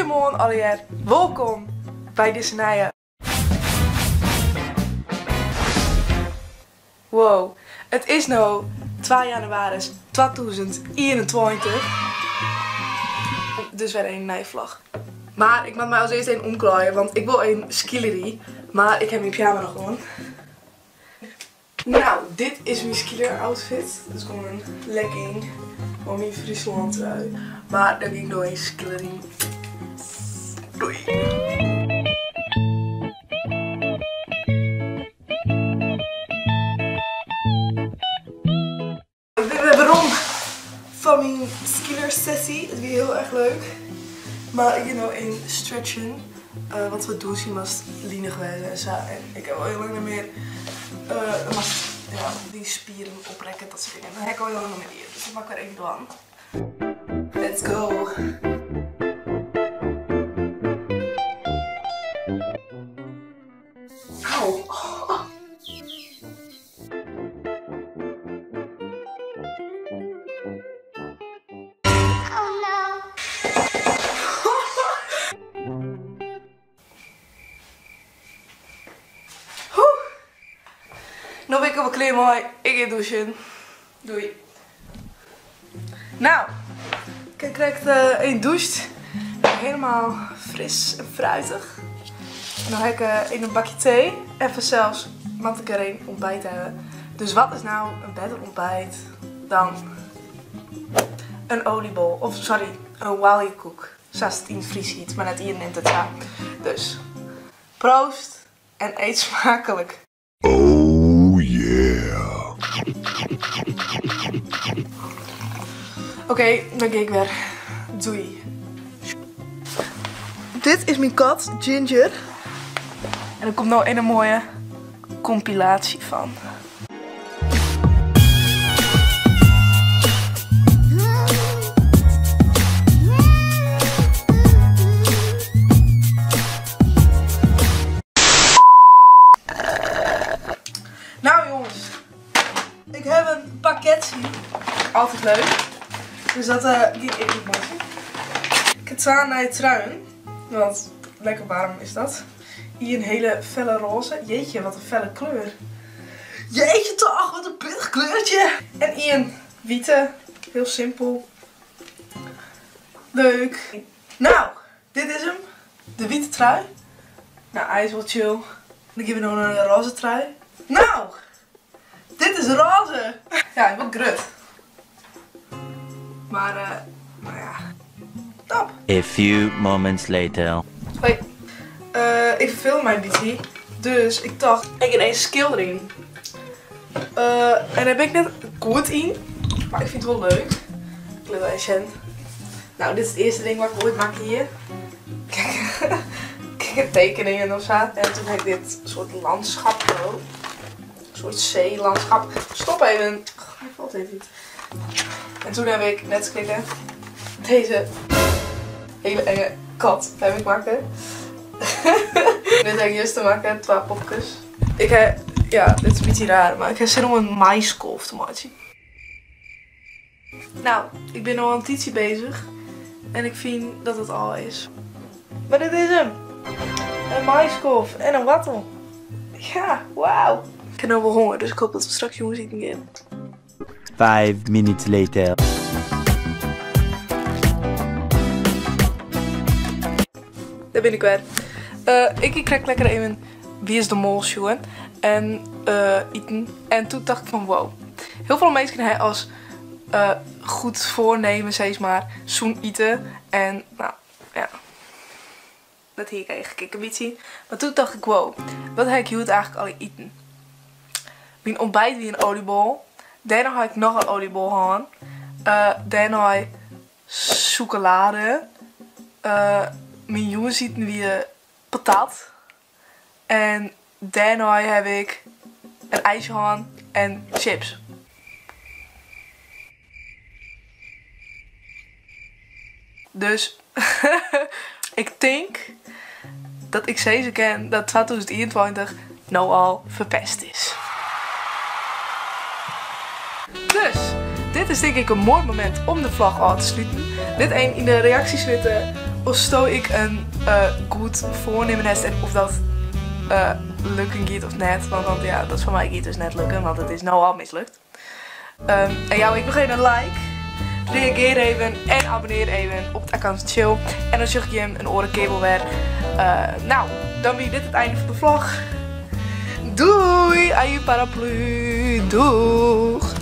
Goeiemoarn allegear, wolkom by dizze nije. Wow, it is no twa jannewaris 2021. Dus wer in nije vlog. Mar ik moat my as earst even omklaaie, want ik wol even skeelerje. Mar ik ha myn pyjama noch oan. Nou, dit is myn skeeler outfit. Dat is gewoan in legging mei myn Fryslân trui. Mar dan gean ik no even skeelerjen. Doei! Ik bin wer werom fan myn skeelersessy. It wie hiel erch leuk. Mar ik gean no even stretchen. Want foar dûsjen moatst linich wêze en sa. En ik ha al hiel lang net mear moatst ja, dyn spieren oprekke, dat soart dingen. Dat ha ik al hiel lang net mear dien. Dus dat moat ik wer even dwaan. Let's go! Au! Oh no. No bin ik al wol klear mei. Ik gean dûsjen. Doei. Nou, ik ha krekt even dûst. Helemaal fris en fruitich. En dan ha ik even in bakje tee. En fansels moat ik der even ontbijt hawwe. Dus wat is nou in better ontbijt dan in oliebol, of sorry, in oaljekoek, sa't it yn it Frysk hjit, mar net ien nimt it sa. Dus, proost en eet smakelijk. Oh yeah. Oké, dan gean ik wer. Doei. Dit is myn kat, Ginger. En der komt no in moaie kompilaasje fan. Nou jongens, ik heb een pakketje. Altijd leuk. Dus dat uh, ga ik even maken. Ik heb twee nije truien. Want lekker warm is dat. Hier een hele felle roze. Jeetje, wat een felle kleur. Jeetje toch, wat een pittig kleurtje. En ien witte. Heel simpel. Leuk. Nou, dit is hem. De witte trui. Nou, hij is wel chill. Dan geven we nog een roze trui. Nou, dit is roze. Ja, ik ben grut. Maar, uh, nou ja, top. A few moments later. Hoi. Uh, ik verveel mij een beetje. Dus ik dacht, ik ga eens schilderen. Uh, en daar ben ik net goed in. Maar ik vind het wel leuk. Ik wil wel eens zien. Nou, dit is het eerste ding wat ik ooit maak hier. Kijk, kijk tekeningen of zo. En toen heb ik dit soort landschap zo. Een soort zeelandschap. Stop even. Hij valt even niet. En toen heb ik net klikken deze hele enge kat heb ik maken. Dit heb ik juist te maken, twee popjes. Ik heb, ja, dit is een beetje raar, maar ik heb zin om een maiskolf te maken. Nou, ik ben al een titie bezig en ik vind dat het al is. Maar dit is hem. Een maiskolf en een wattel. Ja, wauw. Ik heb nu wel honger, dus ik hoop dat we straks jongens eten gaan. 5 minutes later. Daar ben ik weer. Ik krijg lekker even Wie is de Mol schoen en eten. En toen dacht ik van wow. Heel veel mensen kunnen als goed voornemen, zeg maar, zoen eten. En nou, ja. Dat hier eigenlijk een beetje. Maar toen dacht ik wow, wat heb ik hier eigenlijk al eten? Mijn ontbijt wie een oliebol. Daarna had ik nog een oliebol gehad. Daarna chocolade. Mijn jongen ziet wie patat. En daarna heb ik een ijsje gehad en chips. Dus ik denk dat ik zeker ken dat 2021 nou al verpest is. Dus, dit is denk ik een mooi moment om de vlog af te sluiten. Lit even yn de reaksjes witte oftsto ek in goed foarnimmen hast en of dat lukken giet of net. Want ja, dat fan my giet dus net lukken, want it is no al mislukt. En jou ek noch even in like, reagear even en abonnear even op it account Chill. En dan sjoch ik jim in oare kear wol wer. No, dan wie dit it einde fan de vlog. Doei, aju paraplu, doeg!